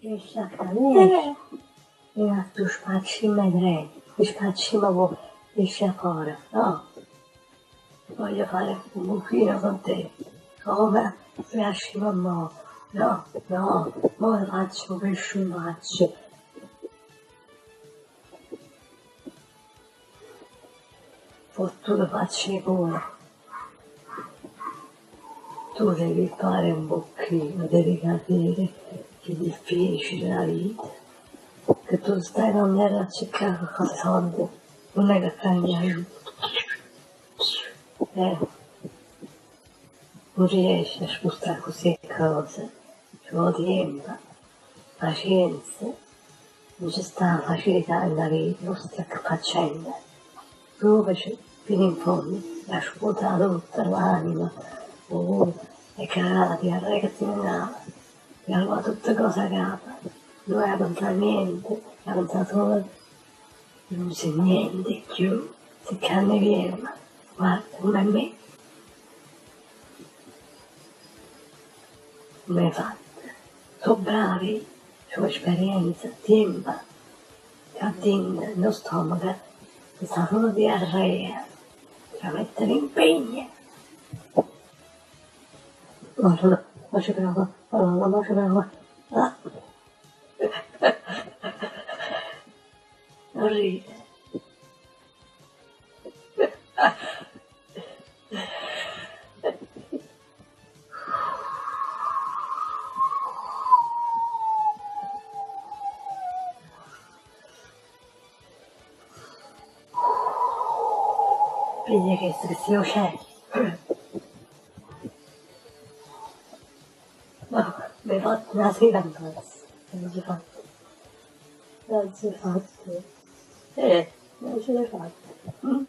Jesce 'a ccà, jesce! Viene a stu sfaccimm' 'e treno, che sfaccimm' vuò? Jesce fora, no! Voglio fare un buchino con te, come piace a mo. No, no, mo te faccio 'o pesce 'nfaccia. Fottuto faccia 'e culo. Tu devi fare un bocchino, devi capire che è difficile la vita, che tu stai con a cercare qualcosa soldi, non è che cagna vita. Non riesci a spostare così cose, ci vuole tempo, pazienza, non ci sta facilità nella vita, non stia facendo. Provaci fino in fondo, la svuota tutta l'anima, oh, e cagata la diarrea che ti viene, ti ha tutte cose a capo, non hai pensato niente, hai pensato solo, non c'è niente più, se canne viene, guarda come me. Come hai fatto? Sono bravi, c'ho esperienza, tempo, che dentro, nello stomaco, ti sta solo diarrea, ti mettere impegno. No, non ci provo, no, non ci provo. Ah. Non ride. Piglia questo che sia c'è. No, mi hai fatto una sera ancora. Non ce l'ho fatta. Non ce l'ho fatta. Non ce l'hai fatta. Mm?